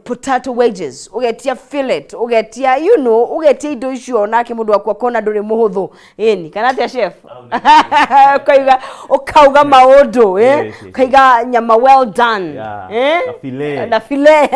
Potato wedges, ugetia fillet, ugetia ugetia indo icio, nake mundu waku akona nduri muhuthu, ĩni kana atia, chef? Ukauga ukauga maundu, eh? Yes. Ukaiga nyama well done. Eh? Na filet. Na filet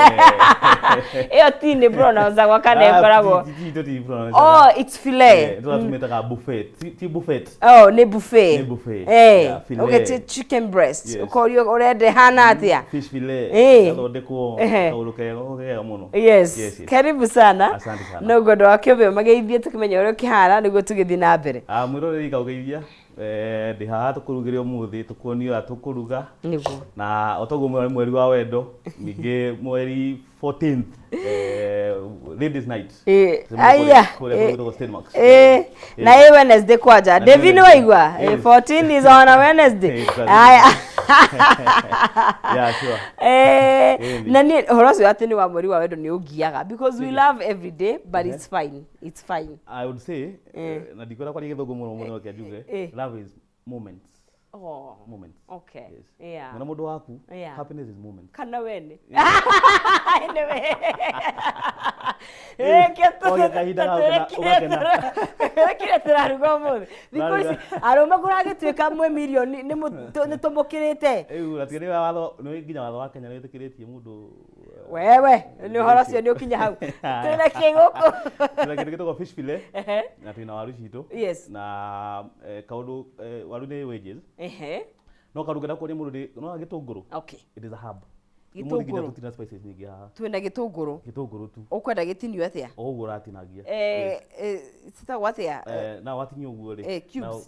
ĩyo ti nĩ pronounce kana ĩkoragwo? Ti. Oh, it's filet. Tũratũmĩtaga buffet. Ti buffet. Oh, nĩ buffet. Nĩ buffet. Eh. Yeah, filet. Ũgetie chicken breast. Yes. Ũkorio ũrenda ĩhana atĩa? Fish fillet. Gathondekwo kaũndũ kega kega mũno. Yes. Yes. Karibu sana. Asante sana. No ngwenda wakĩũmbe mageithie tũkĩmenya ũrĩa ũkĩhana nĩguo tũgĩthiĩ na mbere. Ah, mwĩroreri ngaũgeithia. Ndĩ haha tũkũrugĩre ũmũthĩ, tũkuonie ũrĩa tũkũruga. Nĩguo. Na o toguo mweri mweri wa wendo, ningĩ mweri 14th, ladies night. Aya. Kũrĩa gwĩtagwo Stademax. Na ĩ Wednesday kwanja. Na nĩ David, nĩ Wednesday. waigua? Yes. 14 is on a Wednesday. Exactly. Aya. Yeah, sure. Na niĩ ũhoro ũcio atĩ nĩ wa mweri wa wendo nĩ ũngiaga because we love every day, but it's fine. It's fine. I would say, na ndikwenda kwaria gĩthũngũ mũno mũno, reke njuge, love is moments. Oh. Moments. Okay. Yes. Na mũndũ waku, happiness is moments. Kana wene. Anyway. Reke Oge kahinda gau ũgakena. Kĩrĩa tũraruga ũmũthĩ. Thikũ ici arũme kũragĩtuĩka mwĩ mirioni nĩ tũmũkĩrĩte. Rĩu na tiga nĩ watho, nĩ nginya watho wa Kenya nĩ wĩtĩkĩrĩtie mũndũ. Wewe nĩ ũhoro ũcio nĩ ũkinya hau. Twĩna kĩ gũkũ? Twĩna kĩndũ gĩtagwo fish fillet na twĩna waru citũ. Na kaũndũ, waru nĩ wedges. No kaũndũ ngenda kuonia mũndũ nĩ no gĩtũngũrũ. It is a herb. Gĩtũngũrũ. Ũmũthĩ nginya tũtirĩ na spices nyingĩ haha. Twĩna gĩtũngũrũ. Gĩtũngũrũ tu. Ũkwenda gĩtinio atĩa? O ũguo ũratinangia. Citagwo atĩa? Na watinia ũguo rĩ, Cubes. Now,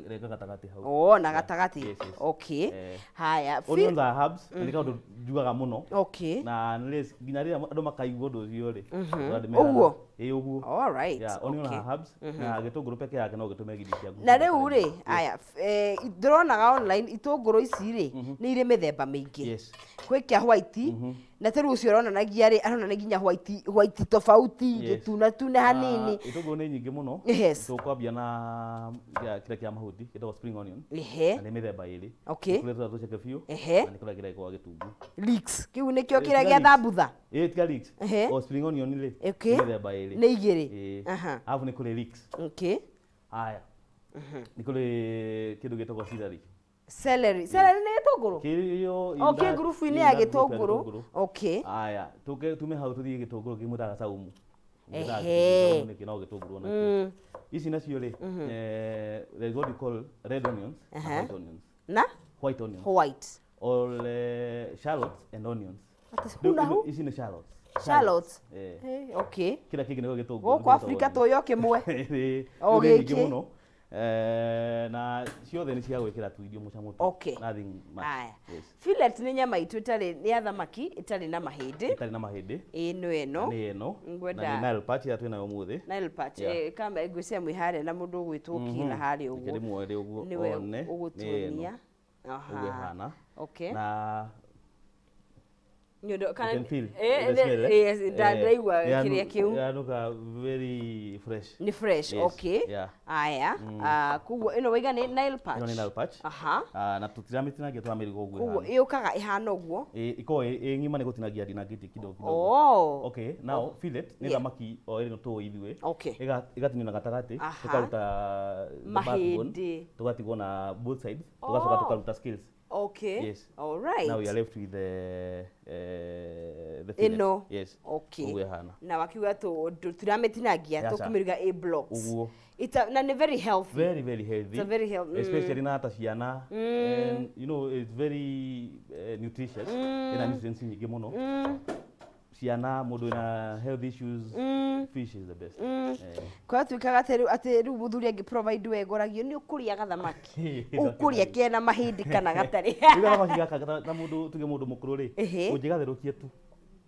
renga gatagatĩ hau. Oh, na gatagatĩ. Yes. Haya. Onions are herbs, na nĩ kaũndũ njugaga mũno. Na nĩ nginya rĩrĩa andũ makaigua ũndũ ũcio rĩ, ũrandĩmera. Ũguo? Ĩĩ, ũguo. All right. Yeah, onion are herbs, na gĩtũngũrũ peke yake no gĩtũme irio ciaku Na rĩu cibatare. rĩ, aya, ndĩronaga online itũngũrũ ici rĩ, nĩ irĩ mĩthemba mĩingĩ. Kwĩ kĩa white, na ta rĩu ũcio ũronanagia rĩ, aronania nginya white white tofauti, gĩtuna tune hanini. Ah, itũngũrũ nĩ nyingĩ mũno. Tũkwambia na kĩrĩa kĩa mahuti gĩtagwo spring onion. Na nĩ mĩthemba ĩrĩ. Nĩ kũrĩ tũrĩa tũceke biũ, na nĩ kũrĩa kĩrĩa gĩkoragwo gĩtungu. Leeks kĩu nĩkĩo kĩrĩa Tiga gĩa leeks. thambutha? Ĩĩ, tiga leeks. O spring onion rĩ, nĩ mĩthemba ĩrĩ. Nĩ igĩrĩ. Ĩĩ. Alafu nĩ kũrĩ leeks. Haya, nĩ kũrĩ kĩndũ gĩtagwo celery. Celery, celery nĩ gĩtũngũrũ? Kĩrĩo. O kĩ ngurubu-inĩ ya gĩtũngũrũ. Okay. Haya, tũke tume hau tũthiĩ gĩtũngũrũ kĩmwĩtaga saumu. Saumu nĩkĩ no gĩtũngũrũ onakĩo. Ici nacio rĩ, there is what we call red onions na white onions. Na white onions white or shallots and onions. What is Rĩu hu na hu? Ici nĩ shallots. Shallots. Eh. Okay. Kĩrĩa kĩngĩ nĩkĩo gĩtũngũrũ. Gũkũ Afrika tũyo kĩmwe. Ĩĩ, O rĩu nĩ nyingĩ gĩkĩ. mũno. Na ciothe nĩ cia gwĩkĩra tu irio mũcamo tu. Nothing much. Aya. Yes. Fillet nĩ nyama itũ ĩtarĩ, nĩ ya thamaki ĩtarĩ na mahĩndĩ. Ĩtarĩ na mahĩndĩ. Ĩno ĩno. Nĩ ĩno. Ngwenda- Na nĩ Nile perch ĩrĩa twĩnayo ũmũthĩ. Nile perch. Yeah. Kama ngwĩciria mwĩ harĩa na mũndũ ũgwĩtwo Kila harĩa Reke ũguo. ndĩmuoere ũguo Nĩwe one. Nĩ ĩno. ũgũtuonia. Ũguo ĩhana. Na Nĩ ũndũ you kana can feel the smell, eh? Yes, ndaigua kĩrĩa kĩu. Yanuka very fresh. Nĩ fresh. Yes. Yeah. Aya. Ah, koguo ĩno waiga nĩ Nile perch. Ĩno nĩ Nile perch. Ah, na tũtiramĩtinagia, tũramĩruga ũguo Koguo ĩhana. ĩũkaga ĩhana ũguo. Ĩ, ĩkoragwo ĩ ng'ima, nĩ gũtinagia ndinangĩtie kidogo kidogo. Okay, now fillet nĩ thamaki o ĩno tũĩ ithuĩ. Ĩgatinio na gatagatĩ, tũkaruta the backbone, Mahĩndĩ. tũgatigwo na both sides, tũgacoka tũkaruta scales. Yes. All right. Now we are left with the fillet. Ĩno. Yes. Ũguo ĩhana. Na wakiuga tũtiramĩtinagia, Aca. tũkũmĩruga ĩ blocks. Ũguo. Na nĩ very healthy. Very, very healthy. It's a very healthy. Especially na ta ciana. And it's very nutritious. Ina nutrients nyingĩ mũno. Ciana, mũndũ wĩna health issues, fish is the best. Kwatuĩkaga atĩ rĩu mũthuri angĩ provide wega, ũragio nĩ ũkũrĩa gathamaki, ũkũrĩa kena mahĩndĩ kana gatarĩ? Rĩu gathamaki gaka ta mũndũ, tuge mũndũ mũkũrũ rĩ, ũngĩgatherũkia tu.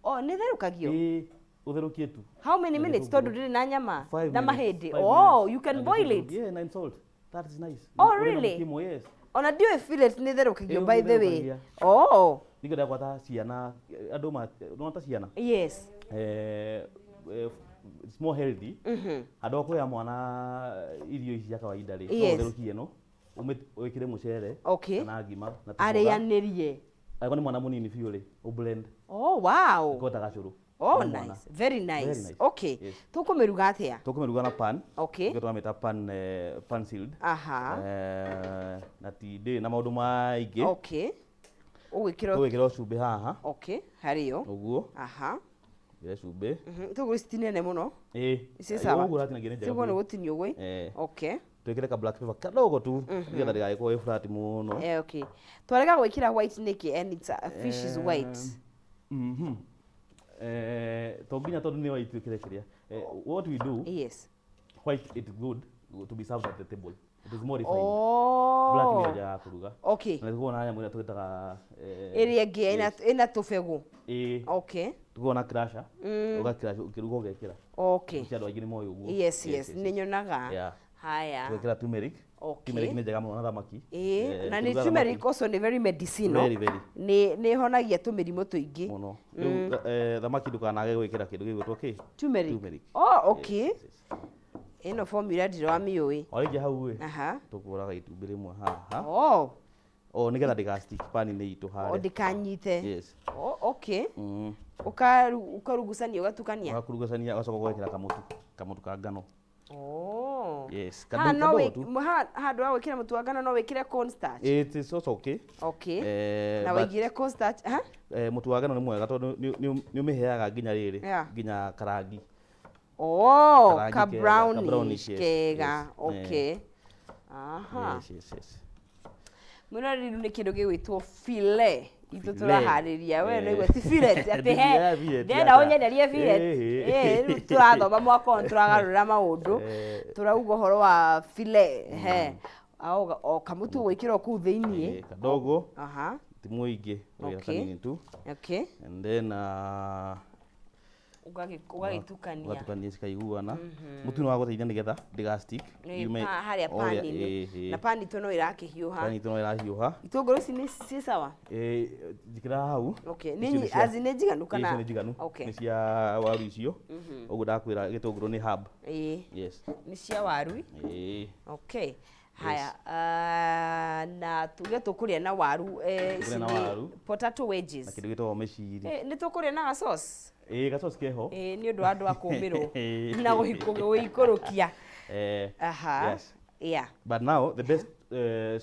Oh, nĩ therũkagio? Ĩĩ, ũtherũkie tu. How many Na minutes? gĩtũngũrũ. Tondũ ndĩrĩ na nyama Five na minutes, mahĩndĩ. 5 Oh, minutes. you can Na boil gĩtũngũrũ. it. Yeah, and salt. That is nice. Oh, Ũrĩ na really? mũkimo, yes. Ona ndiũĩ fillet nĩ therũkagio, Ĩĩ, by the way. nĩtherũkagia. Oh. Ningĩ ndakwata ciana, andũ ma nona ta ciana. It's more healthy. Handũ ha kũhe mwana irio ici cia kawaida rĩ, no ũtherũkie ĩno, wĩkĩre mũcere kana ngima na tũmboga. Arĩanĩrie. Angĩkorwo nĩ mwana mũnini biũ rĩ, ũ blend. Oh wow. Ĩkorwo ta gacũrũ. Oh Nĩ mwana. nice. Very nice. Very nice. Okay. Yes. Tũkũmĩruga atĩa? Tũkũmĩruga na pan. Okay. Nĩkĩo tũramĩta pan, pan sealed. Aha. Na ti ndĩrĩ na maũndũ maingĩ. Okay. Ũgwĩkĩra Tũgwĩkĩra o cumbĩ haha. Okay, harĩyo. Ũguo. Aha. Ĩkĩre cumbĩ. Itũngũrũ ici ti nene mũno. Ĩĩ. Ici sawa. Ũguo ũratinangia nĩ njega Tiguo nĩ biũ. gũtinio ũguo. Okay. Twĩkĩre ka black pepper kadogo tu nĩgetha ndĩgagĩkorwo ĩ flat mũno. Okay. Twarega gwĩkĩra white nĩkĩ and it's a fish is white. To nginya tondũ nĩ white twĩkĩre kĩrĩa. What we do, Yes. white it good to be served at the table. It is more refined. Oh. Black nĩ njega ya kũruga. Okay. Na nĩtũkoragwo na nyamũ ĩrĩa twĩtaga Ĩrĩa ĩngĩ yes. ĩna tũbegũ. Ĩĩ. Okay. Tũkoragwo na crusher. Ũga crush ũkĩruga ũgekĩra. Okay. Ici andũ aingĩ nĩ moĩ ũguo. Yes, yes, nĩ nyonaga. Yeah. Haya. Tũgekĩra turmeric. Okay. Turmeric nĩ njega mũno na thamaki. Ĩĩ, na nĩ ũkĩruga turmeric thamaki also nĩ very medicinal. Very, very. Nĩ ĩhonagia tũmĩrimũ tũingĩ. Mũno. Rĩu thamaki ndũkanage gwĩkĩra kĩndũ gĩgwĩtwo kĩ? Turmeric. Turmeric. Oh, okay. Yes, yes, yes. Ĩno formula ndiramĩũĩ. Warĩkia hau ĩ, Aha. tũkũraga itumbĩ rĩmwe haha. Oh, O nĩgetha ndĩga stick pan-inĩ itũ o harĩa. ndĩkanyite. Yes. Oh, okay. Ũkarugucania ũgatukania. Ũgakurugacania ũgacoka ũgekĩra kamũtu ka ngano. Oh. Yes, Ha no kadogo wĩ tu. ha handũ ha gwĩkĩra mũtu wa ngano no wĩkĩre cornstarch. It is also okay. Okay. Na But wĩigire cornstarch, ha? Mũtu wa ngano nĩ mwega tondũ nĩ ũmĩheaga nginya rĩrĩ, Yeah. nginya karangi. Oh, Karangi ka kega, ka brownish brownish, yes, kega. yes. Okay. Aha. Yes, yes, yes. Mwĩroreri rĩu nĩ kĩndũ gĩgwĩtwo filet. Itũ Filet. tũraharĩria we nĩguo ti filet atĩ he Ndingĩaga filet ndĩrenda ata. ũnyenderie filet. Rĩu tũrathoma mwaka ũyũ tũragarũra maũndũ. Tũrauga ũhoro wa filet he. O kamũtu ũgwĩkĩra o kũu thĩiniĩ. Kadogo. Aha. Ti mũingĩ, ũgekĩra Okay. kanini tu. Okay. And then Ũgagĩtukania. Ũgatukania cikaiguana. Mũtu nĩ wa gũteithia nĩgetha ndĩga stick. Nĩ harĩa pani-inĩ. Na pani itũ no ĩrakĩhiũha. Pani itũ no ĩrahiũha. Itũngũrũ ici nĩ ciĩ sawa? Njĩkĩra hau. Okay. Icio nĩ cia- As in nĩ njiganu kana? Icio nĩ njiganu. Okay. Nĩ cia waru icio. Ũguo ndakwĩra gĩtũngũrũ nĩ herb. Yes. Nĩ cia waru. Okay. Haya, na tuge tũkũrĩa na waru, ici Tũkũrĩa na nĩ waru. potato wedges. Na kĩndũ gĩtagwo mĩciri. Nĩ tũkũrĩa na gacoci? Gacoci keho. Nĩ ũndũ wa andũ a kũũmĩrwo na gũikũrũkia. Aha. Yes. Yeah. But now the best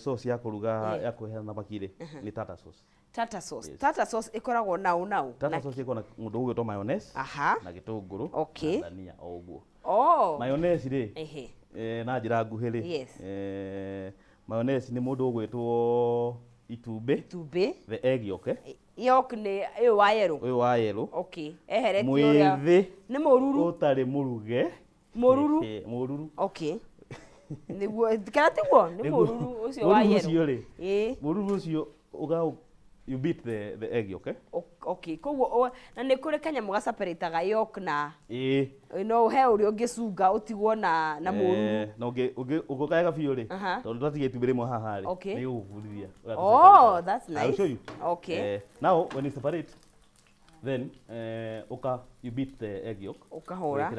sauce ya kũruga ya kũhe thamaki rĩ nĩ tartar sauce. Tartar sauce. Yes. Tartar sauce ĩkoragwo nau nau. Tartar sauce ĩkoragwo na mũndũ ũgwĩtwo mayonnaise Aha. na gĩtũngũrũ Okay. na dhania o ũguo. Oh. Mayonnaise rĩ, Ehe. Na njĩra nguhĩ rĩ, Yes. Mayonnaise nĩ mũndũ ũgwĩtwo itumbĩ. Itumbĩ. The egg yolk, eh? Yolk nĩ ũyũ wa yellow. Ũyũ wa yellow. Okay. Eheretio ũrĩa. Mwĩthĩ. Nĩ mũruru. Ũtarĩ mũruge. Mũruru. Mũruru. Okay. Nĩguo, kana tiguo? Nĩ Nĩguo. mũruru ũcio wa Mũruru yellow. ũcio rĩ. Ĩĩ. Mũruru ũcio ũga you beat the egg yolk, eh? Okay. Koguo, na nĩ kũrĩ kanyamũ gaseparataga yolk na Ĩĩ. No he ũrĩa ũngĩcunga ũtigwo na mũruru. Na ũngĩkaga biũ rĩ, Aha. tondũ twatigia itumbĩ rĩmwe haha rĩ, Okay. nĩ gũgũbundithia ũrĩa Oh, tũseparataga. that's I will nice. show you. Okay. Now when you separate, then uka you beat the egg yolk. Ũkahũra.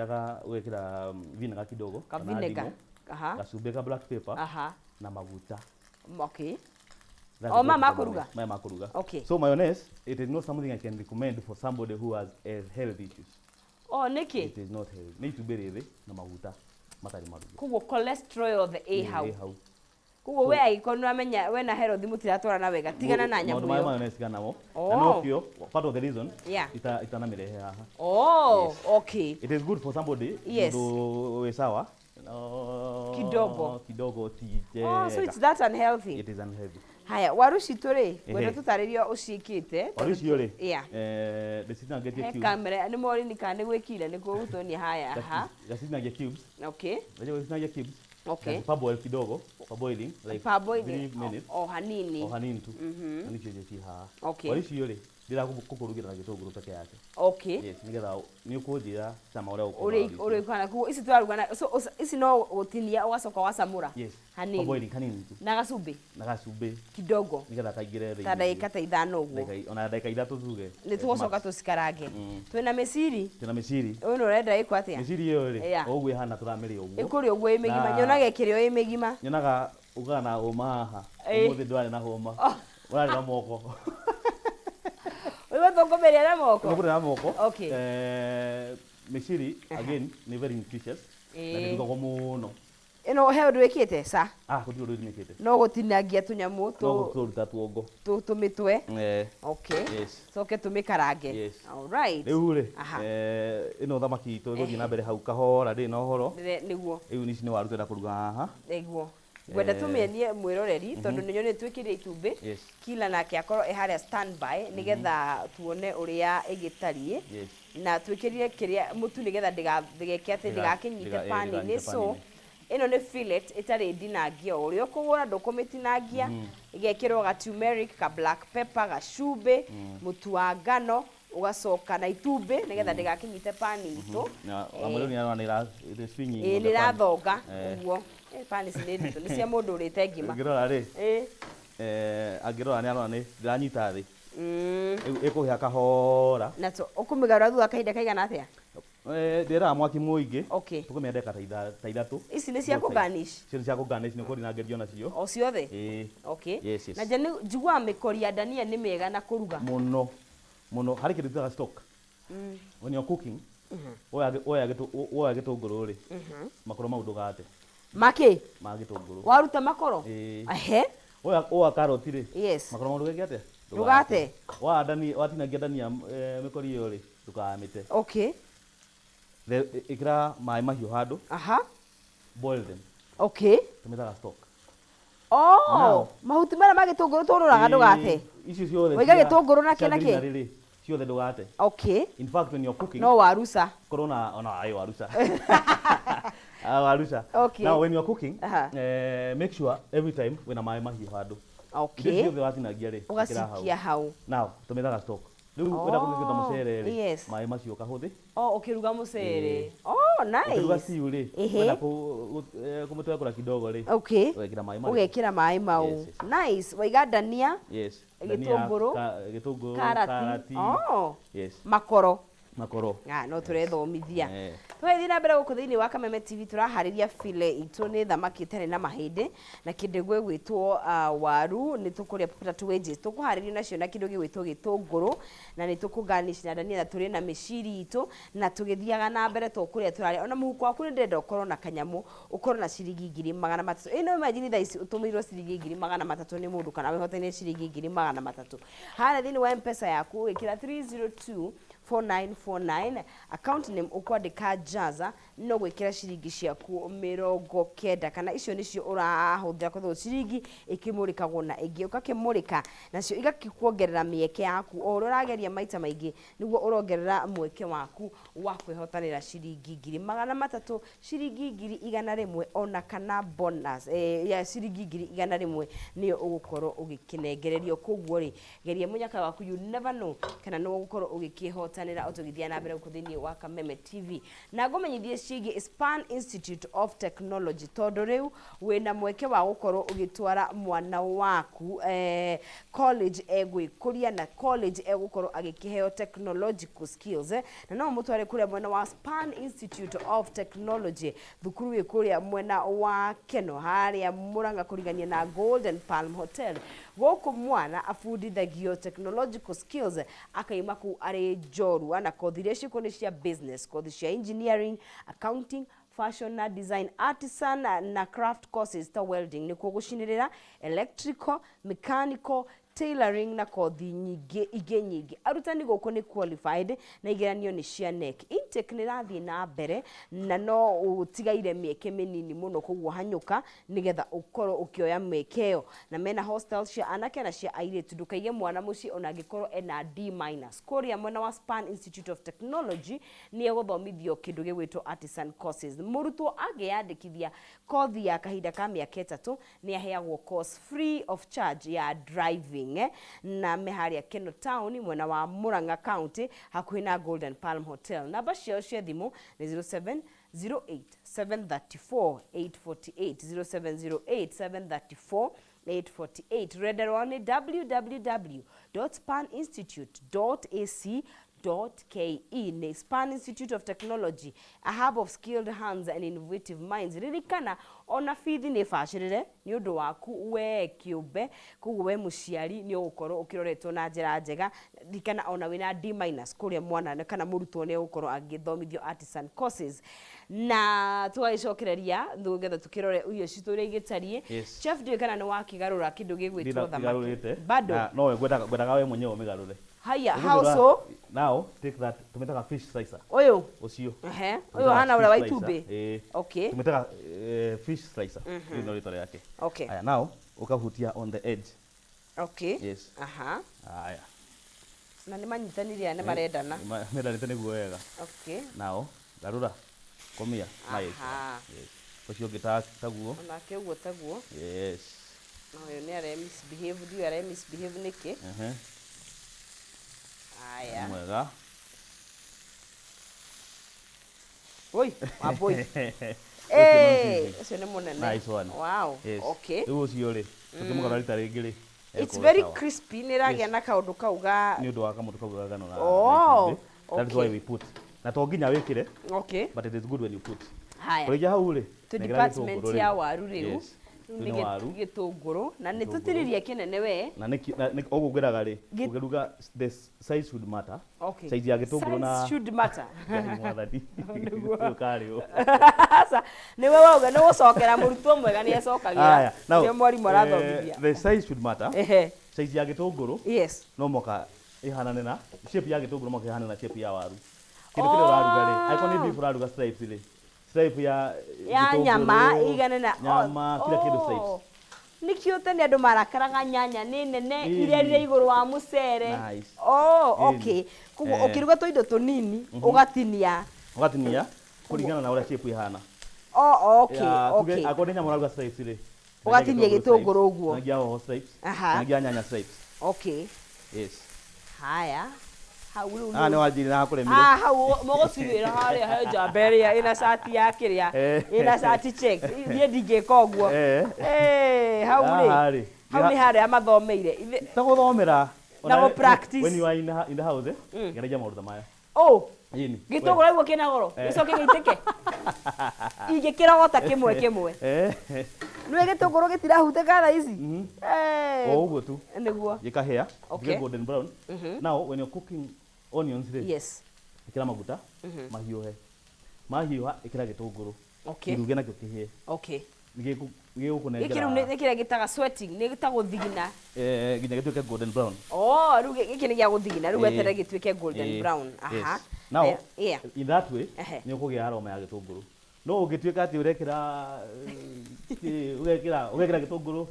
Ũgekĩra vinegar kidogo, Ka kana vinegar. ndimũ, Aha. gacumbĩ ka black pepper, Aha. na maguta. Okay. That Oh, is ma what makuruga? mayonnaise. Ma makuruga. Okay. So mayonnaise, it is not something I can recommend for somebody who has health issues. Oh, nĩkĩ? It is not healthy. Nĩ itumbĩ rĩthĩ na maguta matarĩ maruge. Koguo cholesterol yothe ĩ hau. Ĩ hau. Koguo we angĩkorwo nĩ ũramenya we na health mũtiratwarana wega, tigana na nyamũ Maũndũ marĩa ĩyo. mayonnaise tigana namo. Oh. Na nokĩo part of the reason Yeah. itanamĩrehe haha. Oh, Yes. okay. It is good for somebody Yes. mũndũ wĩ sawa. No, Kidogo. Kidogo ti Oh, so njega. it's that unhealthy. It is unhealthy. Haya, waru citũ rĩ, ngwenda Ehe. tũtarĩrie ũciĩkĩte. Waru icio rĩ, Yeah. ndĩcitinangĩtie He cubes. kamera, nĩ morini kana nĩ gwĩkire nĩ gũgũtuonia haya. Aha. Ngacitinangia cubes. Okay. Unajua gũcitinangia cubes? Okay. Parboil kidogo, parboiling like Parboiling, 3 minutes. o hanini. O hanini tu. Na nĩcio icio ci haha. Okay. Waru icio rĩ, ndĩrakũkũrugĩra na gĩtũngũrũ peke yake. Okay. Yes, nĩgetha nĩ ũkũnjĩra cama ũrĩa ũkũruga Ũrĩ waru icio. ũrĩ kana koguo ici tũraruga na so ici no gũtinia ũgacoka ũgacamũra. Yes. Hanini. Parboiling hanini tu. Na gacumbĩ. Na gacumbĩ. Kidogo. Nĩgetha kaingĩre thĩinĩ. Ta ndagĩka ta ithano ũguo. Ndagĩka ona ndagĩka ithatũ tuge. Nĩ tũgũcoka tũcikarange. Twĩna mĩciri. Twĩna mĩciri. Ũyũ nĩ ũrenda ĩkwo atĩa? Mĩciri ĩyo rĩ, Yeah. o ũguo ĩhana tũramĩrĩa ũguo. Ĩkũrĩa ũguo ĩ mĩgima. Na Nyonaga ĩkĩrĩo ĩ mĩgima. Nyonaga ugaga na hũma haha. Ĩ. Ũmũthĩ ndwarĩ na hũma. Oh. Ũrarĩ na moko. Rĩu tũkũmĩrĩa na moko. Tũkũrĩa na moko. Okay. Mĩciri again nĩ very nutritious na ndĩrugagwo mũno. Ĩno he ũndũ wĩkĩte ca? Ah, gũtirĩ ũndũ wĩkĩte. No gũtinangia tũnyamũ No tũruta tuongo. Tũmĩtwe. Eh. Okay. Yes. Coke tũmĩkarange. Yes. All right. Rĩu rĩ, ĩno thamaki itũ ĩgũthiĩ na mbere hau kahora, ndĩrĩ na ũhoro. Nĩguo. Rĩu ici nĩ waru twenda kũruga haha. Nĩguo ngwenda tũmĩenie mwĩroreri, tondũ nĩ nyonĩ twĩkĩre itumbĩ. Kila nake akorwo ĩ harĩa standby nĩgetha tuone ũrĩa ĩgĩtariĩ. Na twĩkĩrire kĩrĩa mũtu nĩgetha ndĩgeke atĩ ndĩgakĩnyite pani-inĩ. Ndĩganyite So pani-inĩ. Ĩno nĩ fillet ĩtarĩ ndinangie, o ũrĩa ũkũgũra ndũkũmĩtinangia, ĩgekĩrwo ga turmeric, ka black pepper, gacumbĩ, mũtu wa ngano, ũgacoka na itumbĩ nĩgetha ndĩgakĩnyite pani itũ. Na amwe nĩ arona nĩ it is swinging Ĩĩ, on the nĩ pan. ĩrathonga. Eh. Ũguo. Pani ici nĩ nditũ, nĩ cia mũndũ ũrĩte ngima. Ũngĩrora rĩ, angĩrora nĩ arona nĩ ndĩranyita thĩ. Rĩu ĩkũhĩa kahora. Na ũkũmĩgarũra thutha wa kahinda kaigana atĩa? Ndĩraga mwaki mũingĩ. Okay. Tũkũmĩa ndagĩka ta 3. Ici nĩ cia kũgarnish? Icio nĩ cia kũgarnish, nĩ ũkũrinangĩrio nacio. O ciothe? Ĩĩ. Okay. Yes. Na nja njiguaga mĩkori ya ndania nĩ mĩega na kũruga. Mũno mũno, harĩ kĩndũ twĩtaga stock. When you're cooking, woya gĩtũngũrũ rĩ, makoro mau ndũgate. Makĩ? Ma gĩtũngũrũ. Waruta makoro? Ĩĩ. Ehe. Woya karoti rĩ, makoro mau ndũgeke atĩa? Ndũgate. Woya ndania, watinangia ndania, mĩkori ĩyo rĩ, ndũkamĩte. Ĩkĩra maĩ mahiũ handũ. Boil them. Tũmĩtaga stock. Oh, Now- mahuti marĩa ma gĩtũngũrũ tũrũraga ndũgate. Ĩĩ, icio ciothe Waiga gĩtũngũrũ na cia kĩ na kĩ? greenery rĩ, ciothe ndũgate. In fact, when you're cooking, No waruca. korwo na ona ayo waruca. Ah, waruca. Now when you're cooking, make sure every time wĩna maĩ mahiũ handũ. Indo ciothe watinangia rĩ, ĩkĩra hau. Ũgacikia hau. Now tũmĩtaga stock. Rĩu wenda kũruga kĩndũ ta mũcere rĩ, maĩ macio ũkahũthĩ. Oh, ũkĩruga mũcere. Ĩĩ. Oh, nice. Ũkĩruga stew rĩ, wenda kũmĩtwekũra kidogo rĩ, ũgekĩra maĩ marĩkũ? Ũgekĩra maĩ mau. Yes. Nice. Waiga ndania, Yes. Ndania, gĩtũngũrũ, gĩtũngũrũ, karati. karati. Oh. Yes. Makoro. Makoro. Ah, no tũrethomithia. Eh. Tũgĩthiĩ na mbere gũkũ thĩinĩ wa Kameme TV, tũraharĩria file itũ, nĩ thamaki ĩtarĩ na mahĩndĩ na kĩndũ gĩgwĩtwo waru, nĩ tũkũrĩa potato wedges, tũkũharĩria nacio na kĩndũ gĩgwĩtwo gĩtũngũrũ, na nĩ tũkũgarnish na ndania, na tũrĩ na mĩciri itũ, na tũgĩthiaga na mbere to kũrĩa tũrarĩa. Ona mũhuko waku nĩ ndĩrenda ũkorwo na kanyamũ, ũkorwo na ciringi 300,000. Ĩno imagine thaa ici ũtũmĩirwo ciringi 300,000 nĩ mũndũ, kana wĩhotanĩre ciringi 300,000 harĩa thĩinĩ wa M-Pesa yaku, wĩkĩra 302 4949, account name ũkwandĩka Jaza, no gwĩkĩra ciringi ciaku 90, kana icio nĩcio ũrahũthĩra, koguo ciringi ĩkĩmũrĩkagwo na ĩngĩ, ũgakĩmũrĩka nacio igakĩkuongerera mĩeke yaku. O ũrĩa ũrageria maita maingĩ, nĩguo ũrongerera mweke waku wa kwĩhotanĩra ciringi 300,000, ciringi 100,000, ona kana bonus ya ciringi 100,000 nĩyo ũgũkorwo ũgĩkĩnengererio. Koguo rĩ, geria mũnyaka waku, you never know kana nĩ ũgũkorwo ũgĩkĩhotanĩra. O tũgĩthiĩ na mbere gũkũ thĩinĩ wa Kameme TV, na ngũmenyithie ciĩgiĩ Span Institute of Technology, tondũ rĩu wĩna mweke wa gũkorwo ũgĩtwara mwana waku college egwĩkũria, na college egũkorwo agĩkĩheo technological skills, na no mũtware kũrĩa mwena wa Span Institute of Technology, thukuru ĩ kũrĩa mwena wa Keno, harĩa Mũrang'a, kũrigania na Golden Palm Hotel. Gũkũ mwana abundithagio technological skills, akaima kũu arĩ njorua, na kothi iria ciĩkuo nĩ cia business, kothi cia engineering, accounting, fashion na design, artisan na craft courses ta welding, nĩkuo gũcinĩrĩra, electrical, mechanical, tailoring na kothi nyingĩ ingĩ nyingĩ. Arutani gũkũ nĩ qualified na igeranio nĩ cia KNEC. Intake nĩ ĩrathiĩ na mbere na no ũtigaire mĩeke mĩnini mũno, koguo hanyũka nĩgetha ũkorwo ũkĩoya mĩeke ĩyo. Na mena hostel cia anake na cia airĩtu. Ndũkaige mwana mũciĩ ona angĩkorwo ena D minus. Kũrĩa mwena wa Span Institute of Technology nĩ egũthomithio kĩndũ gĩgwĩtwo artisan courses. Mũrutwo angĩyandĩkithia kothi ya kahinda ka mĩaka 3, nĩ aheagwo course free of charge ya driving, Na me harĩa Keno Town, mwena wa Murang'a County, hakuhĩ na Golden Palm Hotel. Namba ciao cia thimũ nĩ 07 08 734 848, 0708 734 848. Rũrenda rwao nĩ www.spaninstitute.ac. Ke. Nĩ Span Institute of Technology, a hub of skilled hands and innovative minds. Ririkana ona bithi nĩ bacĩrĩre nĩ ũndũ waku we kĩũmbe, koguo we mũciari nĩ ũgũkorwo ũkĩroretwo na njĩra njega. Ririkana ona wĩna D minus kũrĩa mwana kana mũrutwo nĩ egũkorwo agĩthomithio artisan courses. Na tũgagĩcokereria nĩgetha tũkĩrore irio citũ ũrĩa igĩtariĩ. Yes. Chef, ndiũĩ kana nĩ wakĩgarũra kĩndũ gĩgwĩtwo thamaki. Ndigarũrĩte. Bado? Na no ngwendaga we mwenyewe ũmĩgarũre. Haya, Ũguo how ndĩra- so? Now take that, tũmĩtaga fish slicer. Ũyũ? Ũcio. Ehe, ũyũ Tũmĩtaga ũhana ũrĩa wa fish slicer. itumbĩ? Ĩĩ. Okay. Tũmĩtaga fish slicer. Rĩu no rĩtwa rĩake. Okay. Aya, now ũkahutia on the edge. Okay. Yes. Aha. Aya. Na nĩ manyitanire aya, nĩ marendana. Mendanĩte nĩguo wega. Okay. Now garũra. Komia. Nice. Aha. Yes. Ũcio ũngĩ taguo. Onake ũguo taguo. Yes. Na ũyũ nĩ are misbehave, ndiũĩ are misbehave nĩkĩ. Ehe. Aya. Mwega. Oi, wambui. Ũcio Eh, no easy. ũcio nĩ mũnene. Nice one. Wow. Yes. Okay. Rĩu ũcio rĩ, tũkĩmũgarũra rita rĩngĩ rĩ, It's egũkorwo very sawa. crispy, nĩ ĩragĩa Yes. na kaũndũ kau ga Nĩ ũndũ wa kamũtũ kau ga ngano na Oh, na itumbĩ. That is okay. why we put. Na to nginya wĩkĩre, Okay. but it is good when you put. Haya. Kũrĩkia hau rĩ, Tũ nengera department gĩtũngũrũ ya rĩu. waru rĩu. Yes. Rĩu Rĩu nĩ nĩ waru. gĩtũngũrũ na nĩ Gĩtũngũrũ. tũtinirie kĩnene we. Na nĩ na nĩ ũguo ngwĩraga rĩ, Gĩ- ũkĩruga the size should matter. Okay. Size ya gĩtũngũrũ na Size should matter. Ngai mwathani. Nĩguo. Ũkarĩo. Aca, nĩwe wauga nĩ gũcokera mũrutwo mwega nĩ ecokagĩra. Aya, now, Nĩo mwarimũ arathomithia. the size should matter. Ehe. Size ya gĩtũngũrũ Yes. no moka ihanane na shape ya gĩtũngũrũ moka ihanane na shape ya waru. Kĩndũ kĩrĩa ũraruga rĩ, angĩkorwo nĩ beef ũraruga stripes rĩ, stripe ya Ya gĩtũngũrũ, nyama igane na nyama, kila kĩndũ stripes. Nĩkĩo tene andũ marakaraga nyanya nĩ nene Ĩni. iria rĩrĩ igũrũ wa mũcere. Nice. Oh, Ĩni. okay. Koguo Eh. ũkĩruga tũindo tũnini ũgatinia. Ũgatinia kũringana na ũrĩa shape ihana. Oh, okay, Ya, tuge okay. angĩkorwo nĩ nyama ũraruga stripes rĩ, Ũgatinia gĩtũngũrũ ũguo. Nginyagia hoho stripes, Aha. nginyagia nyanya stripes. Okay. Yes. Haya. Hau rĩu Ah, nĩ wanjirire na hakũremire. Ah, hau mũgũcigĩra harĩa he njamba ĩrĩa ĩna cati ya kĩrĩa Eh. ĩna cati check. Niĩ ndingĩka ũguo. Eh. Eh, hau rĩ. Haha rĩ. Hau nĩ harĩa mathomeire. Ithe- Ta gũthomera. Na gũ practice. When you are in the house, eh, geragia maũndũ ta maya. Oh, Ĩni. gĩtũngũrũ nĩguo kĩna goro. Eh. Gĩcoke gĩitĩke. Ingĩkĩrogota kĩmwe kĩmwe. Eh. Nĩwe gĩtũngũrũ gĩtirahutĩka thaa ici. Eh. O ũguo tu. Nĩguo. Gĩkahĩa. Okay. Gĩkahĩa golden brown. Now when you're cooking onions rĩ, Yes. ĩkĩra maguta mahiũhe. Mahiũha ĩkĩra gĩtũngũrũ. Okay. Kĩruge nakĩo kĩhĩe. Okay. Gĩgũkũnengera. Gĩkĩ rĩu nĩ kĩrĩa gĩtaga sweating, nĩ ta gũthigina. Eh, nginya gĩtuĩke golden brown. Oh, rĩu gĩkĩ nĩ gĩa gũthigina, rĩu Ĩĩ. weterere gĩtuĩke golden Ĩĩ. brown. Aha. Yes. Now, Yeah. in that way, Ehe. nĩ ũkũgĩa aroma ya gĩtũngũrũ. No ũngĩtuĩka atĩ ũrekĩra ũgekĩra ũgekĩra gĩtũngũrũ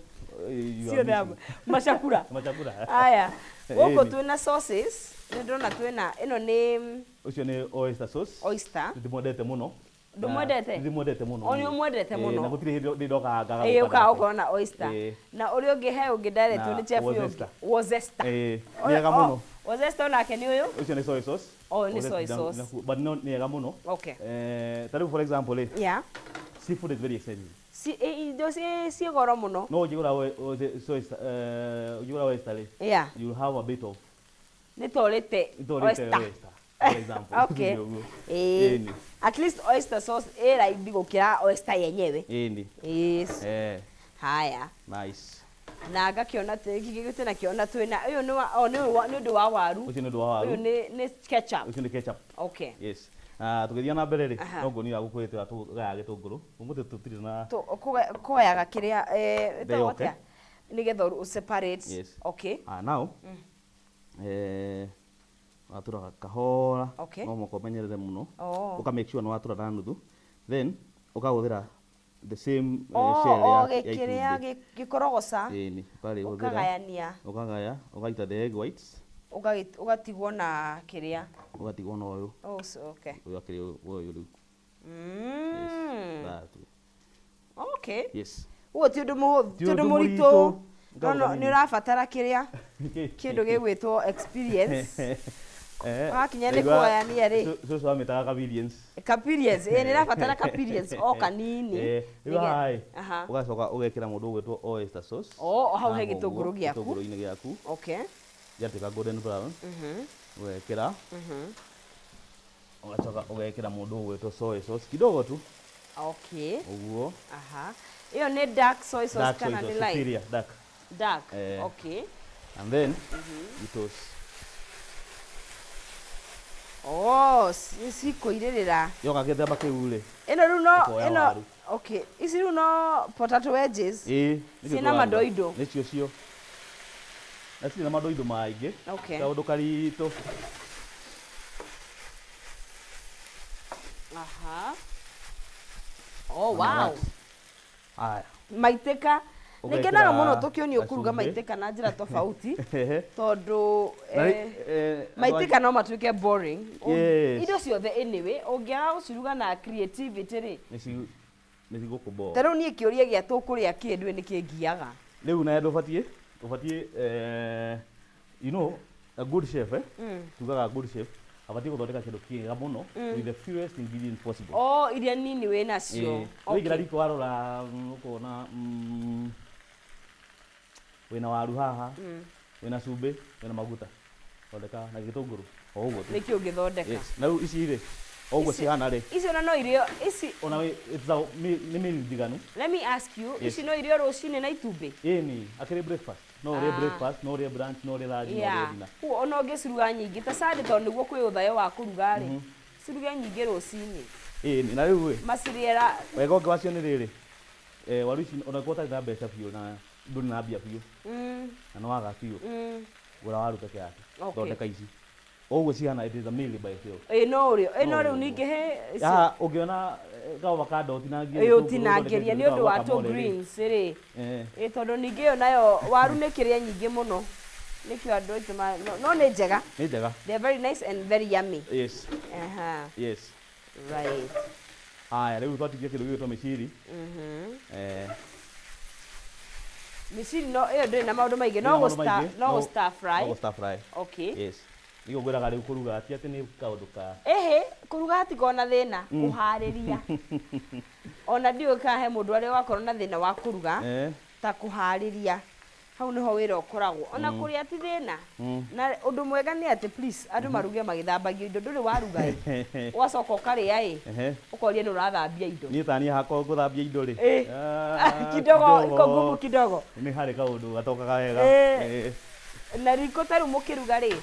you are Ciothe hamwe. missing. Macakura. Macakura. Aya. Gũkũ Ĩni. twĩna sauces, nĩ ndĩrona twĩna ĩno nĩ Ũcio nĩ oyster sauce. oyster. Ndĩmwendete mũno. Ndũmwendete? Ndĩmwendete mũno. O nĩ ũmwendete Ĩĩ, mũno. Na gũtirĩ hĩndĩ ndĩ ndokaga ngaga Ĩĩ gũka ũkaga nake. gũkorwo na oyster. Ĩĩ. Na ũrĩa ũngĩ he ũngĩ ndaretwo Na nĩ chef ũyũ ũngĩ. Worcester. Worcester. Ĩĩ, Ũyũ- nĩ ega oh, mũno. Worcester onake nĩ ũyũ? Ũcio nĩ soy sauce. Oh, nĩ Worcester soy sauce. But no nĩ ega mũno. Okay. Eh, ta rĩu for example rĩ, Yeah. seafood is very expensive. Indo ciĩ goro mũno. No ũngĩgũra soy ũngĩgũra oyster rĩ, Yeah. you have a bit of Nĩ ta ũrĩte nĩ oyster. oyster, for example. Okay. Ũguo. Ĩĩ. Ĩni. At least oyster sauce ĩ raithi gũkĩra oyster yenyewe. Ĩni. Yes. Eh, Haya. nice. Na ngakĩona gĩkĩ twĩnakĩo twĩna ũyũ nĩ wa oh, nĩ ũndũ wa waru. Ũcio nĩ ũndũ wa waru. Ũyũ nĩ ketchup. Ũcio nĩ ketchup. Okay. Yes. Ah, tũgĩthiĩ na mbere rĩ, Aha. no nguonia gũkũ ĩtũra tũgaya gĩtũngũrũ. Ũmũthĩ tũtirĩ na Kũgayaga kĩrĩa They ĩtagwo okay. atĩa? Nĩgetha ũ separate. Yes. Okay. Ah, now, eh, watũraga kahora. Okay. No mũhaka ũmenyerere mũno. Oh. Ũka make sure nĩ watũra na nuthu. Then ũkahũthĩra the same Oh, shell oh, ya gĩkĩrĩa itumbĩ. gĩkorogoca. Ĩni, ũkarĩhũthĩra. Ũkagayania. Ũkagaya, ũgaita the egg whites, Ũgatigwo na kĩrĩa. ũgatigwo na ũyũ. Oh, so, okay. Ũyũ akĩrĩ ũyũ rĩu. Yes. That way. Okay. Yes. Ũguo ti ũndũ mũhũthũ, Ti ti ũndũ ũndũ mũritũ. mũritũ. No, no, nĩ ũrabatara kĩrĩa kĩndũ gĩgwĩtwo experience. Eh, Wakinya nĩ ndaigua kũgayania rĩ. Cũcũ amĩtaga convenience. Experience, ĩ nĩ ĩrabatara experience o kanini. Eh, rĩu Nĩgetha- haha ĩ, Aha. ũgacoka ũgekĩra mũndũ ũgwĩtwo oyster sauce. Oh, hau he Haha ũguo, gĩtũngũrũ gĩaku. Gĩtũngũrũ-inĩ gĩaku. Okay. Yatuĩka golden brown, ũgekĩra, ũgacoka ũgekĩra mũndũ ũgwĩtwo soy sauce kidogo tu. Ũguo. Aha, ĩyo nĩ dark soy sauce? Dark soy Kana nĩ sauce, light? Superior dark. Dark. Eh. And then you toss. Oh, cikũirĩrĩra. Yoka gĩthemba kĩu rĩ, Ĩno rĩu no ũkoya ĩno waru. Okay, ici rĩu no potato wedges. Ĩĩ, nĩcio Ciĩna tũraruga. madoido. Nĩcio cio na citirĩ na madoido maingĩ. Kaũndũ karitũ. Aha, oh wow. Haya. Maitĩka. Ũgekĩra Nĩngenaga mũno tũkĩonio kũruga gacumbĩ. Maitĩka na njĩra tofauti, tondũ Na andũ maitĩka no matuĩke boring. Indo ciothe anyway ũngĩaga gũciruga na creativity rĩ, Nĩcigũkũbore. Ta rĩu niĩ kĩũria gĩa tũkũrĩa kĩndũ nĩ kĩngiaga. Rĩu na ũbatiĩ you know a good chef, tugaga good chef abatiĩ gũthondeka kĩndũ kĩega mũno with the fewest ingredients possible. O iria nini wĩ nacio. Ĩĩ. Waingĩra riko warora, ũkona wĩna waru haha, wĩna cumbĩ, wĩna maguta, thondeka na gĩtũngũrũ, o ũguo tu. Nĩkĩ ũngĩthondeka. Yes. Na rĩu ici rĩ, o ũguo cihana rĩ, Ici ona no irio ici. Ona nĩ meal njiganu. Let me ask you, Yes. ici no irio rũcinĩ na itumbĩ? Ĩni, akĩrĩ breakfast, no ũrĩe Ah. breakfast, no ũrĩe brunch, no ũrĩe lunch, no ũrĩe dinner. Koguo ona ũngĩciruga nyingĩ ta Sunday, tondũ nĩguo kwĩ ũthayo wa kũruga rĩ, ciruge nyingĩ rũcinĩ. Ĩni, na rĩu ĩ, macirĩera. Wega ũngĩ wacio nĩ rĩrĩ, waru ici ona korwo ũtarĩ na mbeca biũ na ndũrĩ na mbia biũ na nĩ waga biũ, gũra waru peke yake. Thondeka ici o ũguo cihana, it is a meal by itself. Ĩ, no ũrĩo ĩ, no No rĩu ũrĩo. ningĩ he Haha ũngĩona kaavocado ũtinangie, ĩ gĩtũngũrũ, ũtinangĩria ũthondeke nĩ ũndũ wa tũ guacamole rĩ. Greens rĩ. Ĩ, tondũ ningĩ ĩyo nayo waru nĩ kĩrĩa nyingĩ mũno, nĩkĩo andũ aitũ no nĩ njega. Nĩ njega. They are very nice and very yummy. Aha. Right. Haya, rĩu twatigia kĩndũ gĩgwĩtwo mĩciri. Mĩciri no ĩyo ndĩrĩ na maũndũ maingĩ, no Ndĩrĩ na gũ maũndũ stir maingĩ, no gũ stir fry. No gũ stir fry. Yes, nĩguo ngwĩraga rĩu kũruga ti atĩ nĩ kaũndũ ka Ĩhĩ, kũruga hatikoragwo na thĩna, kũharĩria. Ona ndiũĩ kana he mũndũ arĩa wakorwo na thĩna wa kũruga ta kũharĩria. Hau nĩho wĩra ũkoragwo. Ona kũrĩa ti thĩna. Na ũndũ mwega nĩ atĩ please andũ maruge magĩthambagia indo. Ndũrĩ waruga ĩ, ũgacoka ũkarĩa ĩ, ũkoria nĩ ũrathambia indo. Niĩ ta niĩ hakwa ngũthambia indo rĩ, ah, Kidogo iko ngumu kidogo. Nĩ harĩ kaũndũ gatokaga wega. Na riko ta rĩu mũkĩruga rĩ,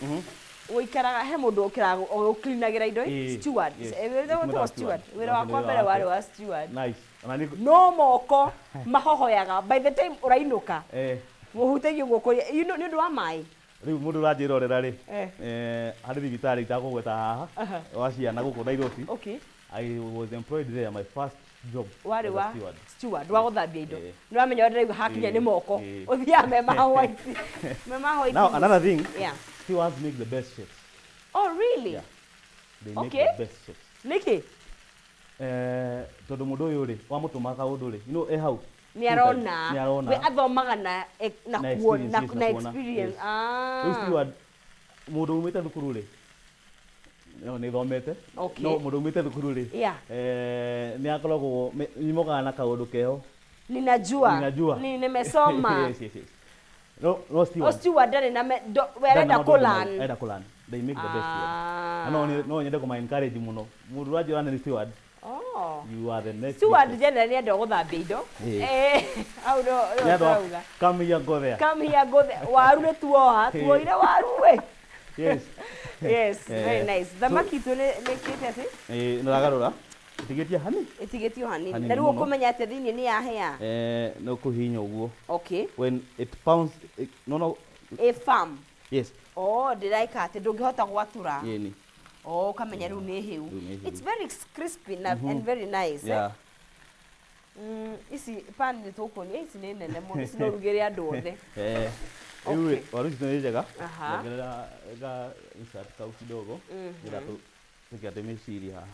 gũikaraga he mũndũ ũkĩraga ũcleanagĩra indo ĩ? Steward. Yes. Wĩra Nĩtũmwĩtaga wĩtagwo steward. steward. Wĩra wakwa Wĩra mbere wake. warĩ wa steward. Nice. Ona nĩ No moko mahohoyaga by the time ũrainũka, mũhutagia guoko nĩ ũndũ wa maĩ. Rĩu mũndũ ũranjĩrorera rĩ, harĩ thibitarĩ itakũgweta haha wa ciana gũkũ Nairobi. I was employed there, my first job Warĩ as a wa steward. Steward wa gũthambia indo. Eh. Nĩ wamenya ũrĩa ndĩraigua hakinya nĩ moko, ũthiaga me ma white, me ma white. Now another thing, stewards make the best chefs. Oh really? Yeah. They make the best chefs. Nĩkĩ? Tondũ mũndũ ũyũ rĩ, wamũtũma kaũndũ rĩ, e hau. Nĩ arona. Nĩ arona. We athomaga na na Na kuona experience, na yes, na na kuona. experience. Yes. Ah. Rĩu steward, mũndũ umĩte thukuru rĩ, no nĩ thomete, no mũndũ umĩte thukuru rĩ, nĩ akoragwo nĩ mokaga na kaũndũ keho. Ninajua. Ninajua. Ni nimesoma. Yes. No steward. O steward ndarĩ na we Ndarĩ na arenda maũndũ kũ maingĩ. learn. Arenda kũ learn. They make the best steward. Ah. Na no nyende kũma encourage mũno. Mũndũ ũranjĩra nĩ steward. Oh. You are the next Steward big generally andũ a gũthambia indo. Hau no Nĩ andũ a tũrauga. Come here, go there. Come here, go there. Waru nĩ tuoha, tuoire waru we. Yes. Yes, very nice. Thamaki itũ nĩ kĩte atĩ? Nĩ ũragarũra. Ĩtigĩtie hani. Ĩtigĩtio hanini. Hanini Na rĩu mũno. ũkũmenya atĩ thĩinĩ nĩ yahĩa? Nĩ ũkũhihinya ũguo. When it pounds, no. Ĩ firm. Yes. Oh, ndĩraika atĩ ndũngĩhota gwatũra. Ĩni. Oh, ũkamenya rĩu nĩ hĩu. Rĩu nĩ hĩu. It's very crispy na and very nice. Eh? Ici pan nĩ tũkũnia, ici nĩ nene mũno, ici no ũrugĩre andũ othe. Rĩu rĩ, waru ici nĩ njega. Ongerera ga insert kau kidogo. Nĩgetha tũke atĩ mĩciri haha.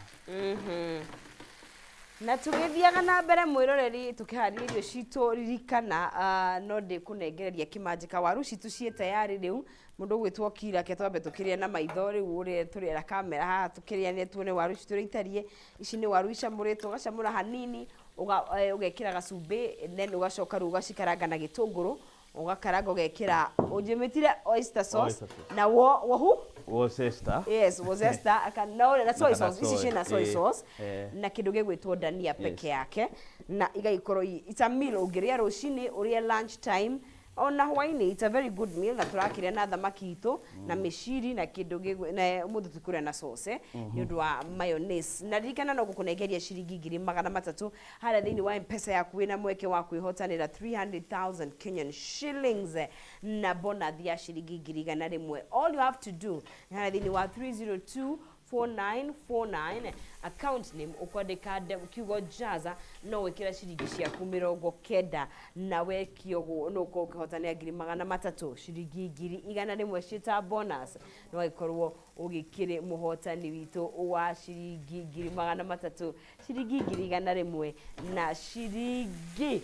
Na tũgĩthiaga na mbere mwĩroreri tũkĩharĩria irio citũ, ririkana no ndĩkũnengereria kĩmanjĩka, waru citũ ciĩ tayari rĩu. Mũndũ ũgwĩtwo Kira, ke twambe tũkĩrĩe na maitho rĩu ũrĩa tũrĩera kamera haha, tũkĩrĩane tuone waru citũ ũrĩa itariĩ. Ici nĩ waru icamũrĩtwo, ũgacamũra hanini, ũgekĩra gacumbĩ, then ũgacoka rĩu ũgacikaranga na gĩtũngũrũ. Ũgakaranga ũgekĩra ũnjĩmĩtire oyster sauce. Oyster sauce. Na wo wohu. Worcester. Yes, Worcester kana na soy Na kana sauce ici soy, ciĩna soy sauce na kĩndũ gĩgwĩtwo dania peke yake na igagĩkorwo it's a meal ũngĩrĩa rũcinĩ, ũrĩe lunch time, ona hwainĩ. It's a very good meal na tũrakĩrĩa na thamaki itũ na mĩciri na kĩndũ na ũmũthĩ tũkũrĩa na sauce nĩ ũndũ wa mayonnaise. Na ririkana no gũkũnengeria ciringi 300,000 harĩa thĩinĩ wa M-Pesa yaku, wĩna mweke wa kwĩhotanĩra 300,000 Kenyan shillings na bonus ya ciringi 100,000. All you have to do nĩ harĩa thĩinĩ wa 302 4949, account name ũkwandĩka kiugo jaza, no wĩkĩra ciringi ciaku 90 na wekio ũguo no ũkorwo ũkĩhotanĩra 300,000, ciringi 100,000 ciĩta bonus, no agĩkorwo ũgĩkĩrĩ mũhotani witũ wa ciringi 300,000, ciringi 100,000 na ciringi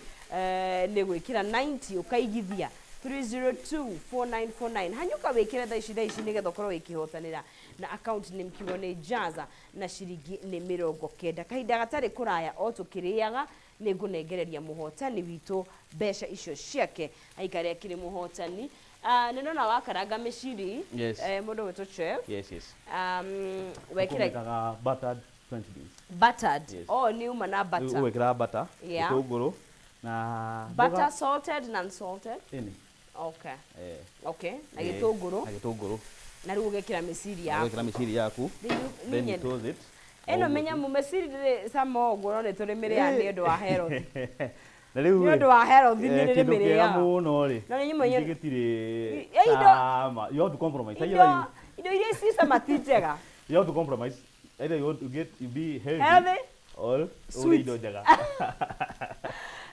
nĩ gwĩkĩra 90 ũkaigithia 3024949. Hanyũka wĩkĩre thaa ici, thaa ici, nĩgetha ũkorwo wĩkĩhotanĩra na account name kiugo nĩ jaza na ciringi nĩ 90. Kahinda gatarĩ kũraya o tũkĩrĩaga nĩ ngũnengereria mũhotani witũ mbeca icio ciake aikare akĩrĩ mũhotani. Nĩ ndona wakaranga mĩciri. Yes. Mũndũ gwĩtwo chef. Yes. Wekĩra Tũkũmĩkaga buttered French beans. Buttered? Yes. Oh, nĩ uma na butter. Ũgwĩkĩra butter, gĩtũngũrũ na Butter mboga. Salted na unsalted? Ĩni. Okay. Eh. Okay, na gĩtũngũrũ. Na gĩtũngũrũ. Na rĩu ũgekĩra mĩciri yaku. Ũgekĩra mĩciri yaku. Rĩu Then you niĩ toss it. Ĩno O ũguo. menya mĩciri ndĩrĩ cama ũguo, no nĩ tũrĩmĩrĩaga nĩ ũndũ wa health. Na rĩu Nĩ ũndũ wa health nĩ kĩndũ kĩega nĩrĩmĩrĩaga. mũno rĩ. No nĩ nyimwe Ningĩ gĩtirĩ cama. You have to compromise. Indo Either indo iria ci cama ti njega. You have to compromise. Either you want to get you be healthy, Healthy? or ũrĩe Sweet. indo njega.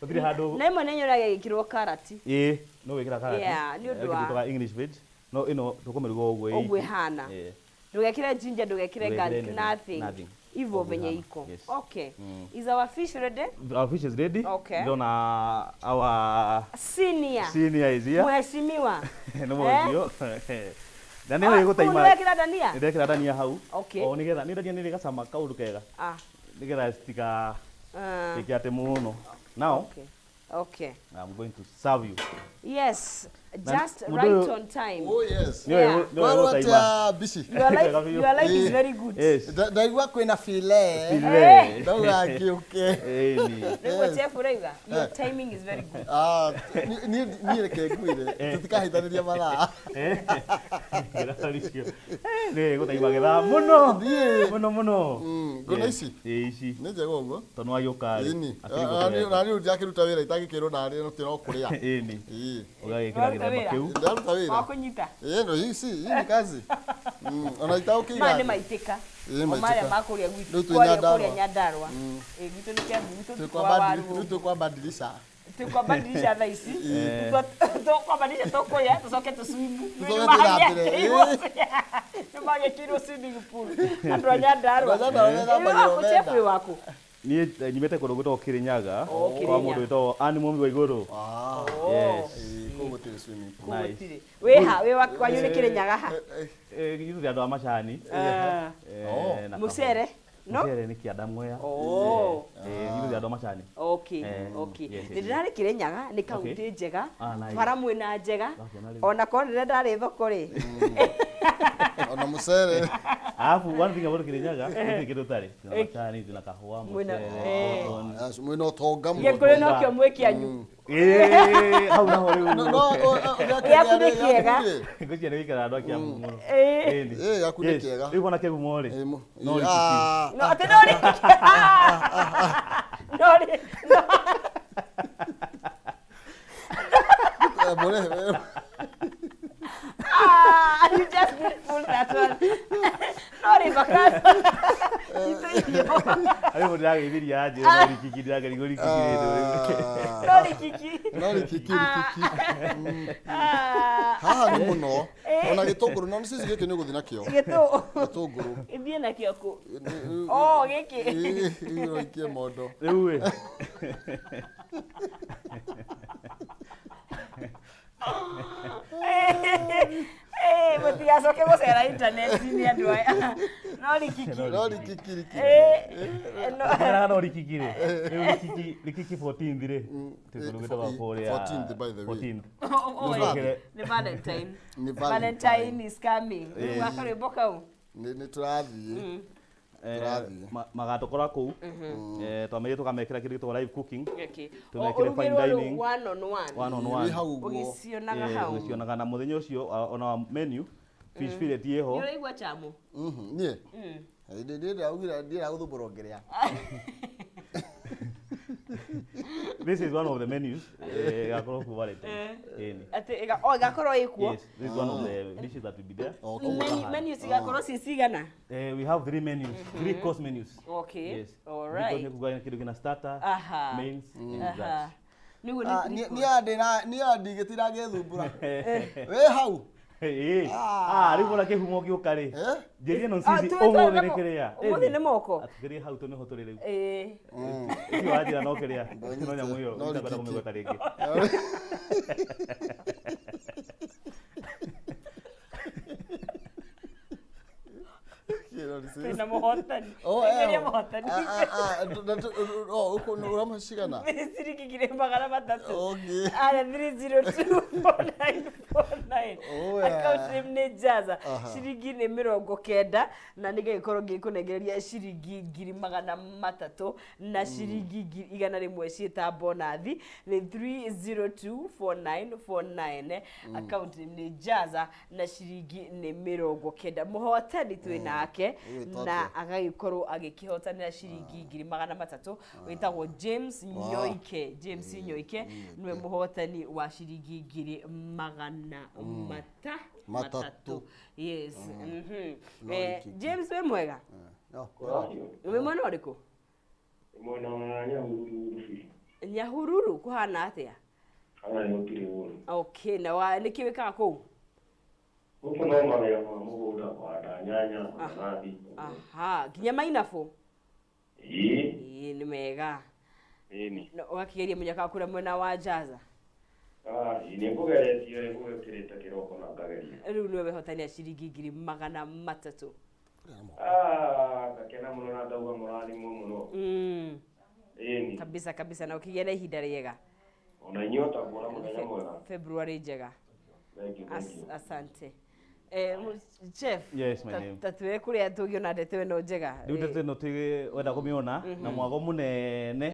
Gũtirĩ handũ. Na imwe nĩ nyonaga ĩgĩkĩrwo karati. Ĩĩ, no wĩkĩra karati. Yeah, nĩ ũndũ Kĩndũ gĩtagwo English veg. No ĩno tũkũmĩruga ũguo ĩ ũguo iki. ĩhana. Ĩĩ. Ndũgekĩre ginger, ndũgekĩre Ndũgekĩre garlic, anything, nothing. nothing. Hivyo Ũguo venye ĩhana. iko. Yes. Okay. Is our fish ready? Our fish is ready. Okay. Ndona our senior senior is here. Mheshimiwa. Nĩ mũcio. Na nĩ ĩgũtaima. Nĩwekĩra dania? Ndekĩra dania hau. Okay. O nĩgetha nĩ dania nĩ gacama kaũndũ kega. Ah. Nĩgetha citika Ah. ĩke atĩ mũno. Now Okay. I'm going to serve you. Yes, just mũndũ right ũyũ on time. Oh yes. Nĩ nĩ Kwarwo ĩgũtaima. atĩa Bici? Your life, your life is very good. Yes. Ndaigua kwĩna filet. Filet. Ndauga ngĩũke. Ĩni. Nĩguo chef ũrauga, your timing is very good. Ah, niĩ reke ngwĩre tũtikahĩtanĩria mathaa. Ngĩraricio. Nĩ ĩgũtaima gĩthaa mũno. Niĩ. Mũno mũno. Ngũna Yes. ici? Ĩ ici. Nĩ njega ũguo. Tondũ wagĩũka rĩ. Ĩni. Akĩrĩ Na rĩu ndiakĩruta wĩra itangĩkĩrwo narĩ no no kũrĩa. Ĩni. Ĩĩ. Ũgagĩkĩra Waruta gĩthemba wĩra? kĩu. Ndaruta Wa wĩra. kũnyita. Ĩĩ no ici, hii ni kazi. Ona itaũkĩira. Maya nĩ maitĩka. Ĩĩ, O marĩa maitĩka. ma kũrĩa gwitũ. Rĩu twĩ Kũrĩa Nyandarũa. kũrĩa Nyandarũa. Ĩ gwitũ nĩ Kĩambu, gwitũ ti kwa waru. Rĩu twĩkwambadilisha. Twĩkwambadilisha thaa ici. Tũkwambadilisha, tũkũrĩa tũcoke tũswimu. Tũcoke tũthambĩre. Nĩ magĩkĩirwo swimming pool. Andũ a Nyandarũa. Andũ a Nyandarũa methambagĩra Ĩ waku chef omena. wĩ waku? Niĩ nyumĩte kũndũ gwĩtagwo Kĩrĩnyaga. Oh, Kwa Kĩrĩnyaga. mũndũ wĩtagwo Ann Mũmbi wa Igũrũ. Ah. Yes. Ĩĩ, kũu gũtirĩ swimming pool. Kũu Nice. gũtirĩ. Wĩ ha? Wĩ kwanyu nĩ Kĩrĩnyaga ha? Ithuĩ andũ a macani. Ah. Na Mũcere? No? Mũcere nĩ kĩanda Mwea. Oh. Ithuĩ andũ a macani. Okay, okay. Yes, Nĩ yes. ndĩrarĩ Kĩrĩnyaga, nĩ kaunti njega, Ah, nice. bara mwĩna njega, Wakĩona rĩu. ona korwo rĩrĩa ndarĩ thoko rĩ. Ona mũcere. Alafu one thing about Kirinyaga, gũtirĩ kĩndũ ũtarĩ. Tuna macani, tuna kahũa, Mwĩna- mũcere, cotton. Acio, mwĩna ũtonga mũno. Gĩkũyũ nokĩo mwĩkĩanyu. Ĩĩ, hau naho rĩu. No, no, Gĩaku nĩ kĩega. Ngwĩciria nĩ gũikara andũ a Kiambu mũno. Ĩĩ. Ĩni. Ĩĩ, gĩaku nĩ Yes. kĩega. Rĩu kona Kĩgumo rĩ. Ĩĩ, No rikiki. Ah, No, atĩ no rĩ. No rĩ. No. Mũrehe. Ah, you just didn't pull that one. No rĩ bakari. Itũ irio. Rĩu ndĩrageithiria anjĩre no rikiki, ndĩrageria rikiki rĩndũ rĩu. No rikiki. No rikiki, rikiki. Ah. Haha nĩ mũno. Ona gĩtũngũrũ, no nĩ cici gĩkĩ nĩ ũgũthiĩ nakĩo. Gĩtũ. Gĩtũngũrũ. Ithiĩ nakĩo kũ? Oh, gĩkĩ. Ĩĩ, ũikie mondo. Rĩu ĩ. Eh, mũtigacoke gũcera intaneti-inĩ andũ aya. No rikiki. No rikiki rikiki. Eh, no. Kĩraga no rikiki rĩ. Rĩu rikiki rikiki 14th rĩ. Tũkũrugĩte wa kũrĩa. 14th by the way. 14th. Oh, oh, Mũcokere. nĩ Valentine. Nĩ Valentine is coming. Rĩu Yes. akarwĩmbo kau. Nĩ tũrathiĩ. Eh, Tũrathiĩ. Magatũkora kũu. Eh, twambĩrĩrie tũkamekĩra kĩndũ gĩtagwo live cooking. Okay. Tũmekĩre fine Ũrugĩrwo rĩu dining. one on one. One on Wĩ one. hau ũguo. Ũgĩcionaga Eh, hau. ũgĩcionaga na mũthenya ũcio ona wa menu fish fillet ĩho. Nĩ ũraigua chamu? Niĩ. Niĩ ndĩraugire ndiragũthumbũrwo ngĩrĩa. This is one of the menus. Eh, gakorwo ku Valentine. Ĩni. Atĩ oh, ĩgakorwo ĩkuo. Yes, this is one of the dishes that will be there. Okay. Menu cigakorwo ci cigana? Eh, we have three menus, three course menus. Okay. Yes. All Three right. course nĩ kuga kĩndũ kĩna starter, Aha. mains, and Aha. desserts. Nĩguo Ah, nĩ three Niĩ niĩ ndigĩtira ngĩthumbũra. Wĩ hau. Ĩĩ. Ah, rĩu wona kĩhumo gĩũka rĩ. Eh? Njĩrie no Ah, cici ũmũthĩ nĩ kĩrĩa. Ũmũthĩ nĩ moko? Atũkĩrĩ hau tũ nĩho tũrĩ rĩu. Ĩĩ. Ũcio wanjĩra no kĩrĩa. No nyamũ ĩyo No itakwenda rikiki. kũmĩgweta rĩngĩ. Twĩna mũhotani. Oh, Tũgerie eh. mũhotani. Ah, ah, oh, uko ũramũhe cigana? Ciringi 300,000. Okay. Aya 3024949. Oh, yeah. Account name nĩ Jaza. Aha. Ciringi nĩ 90 na nĩngagĩkorwo ngĩkũnengereria ciringi 300,000 na ciringi 100 ciĩta bonathi nĩ 3024949. Account name nĩ Jaza na ciringi nĩ 90. Mũhotani twĩ nake Ũgwĩtwo na atĩa? agagĩkorwo agĩkĩhotanĩra ciringi 300,000 wĩtagwo James Nyoike. James Nyoike nĩwe mũhotani wa ciringi ngiri magana mata Matatũ. Yes. No Eh, rikiki. James wĩ mwega? No. Wĩ mwena ũrĩkũ? Mwena wa Nyahururu Rubiri. Nyahururu kũhana atĩa? Haha nĩ gũtirĩ ũru. Okay, na wa nĩkĩ wĩkaga kũu? Gũkũ no mawĩra ma mũgũnda kũhanda nyanya, mananathi. Aha, nginya mainabũ? Ĩĩ, Ĩĩ nĩ mega. ĩni. Na ũgakĩgeria mũnyaka kũrĩa mwena wa Jaza. Ah, ĩĩ nĩ ngũgeretie ngũgĩkĩrĩte kĩroko na ngageria. Rĩu nĩwe wehotanĩra ciringi 300,000. Ah, ngakena mũno na ngauga mũrathimwo mũno. Ĩni. Kabisa kabisa na ũkĩgĩa na ihinda rĩega. Ona inyuĩ taguo na mũthenya mwega. February njega. Thank you, thank you. Asante. Chef. Yes, my name. Ta twĩre kũrĩa tũngĩona ndeto ĩno njega. Rĩu ndeto ĩno twĩ wenda kũmĩona na mwago mũnene.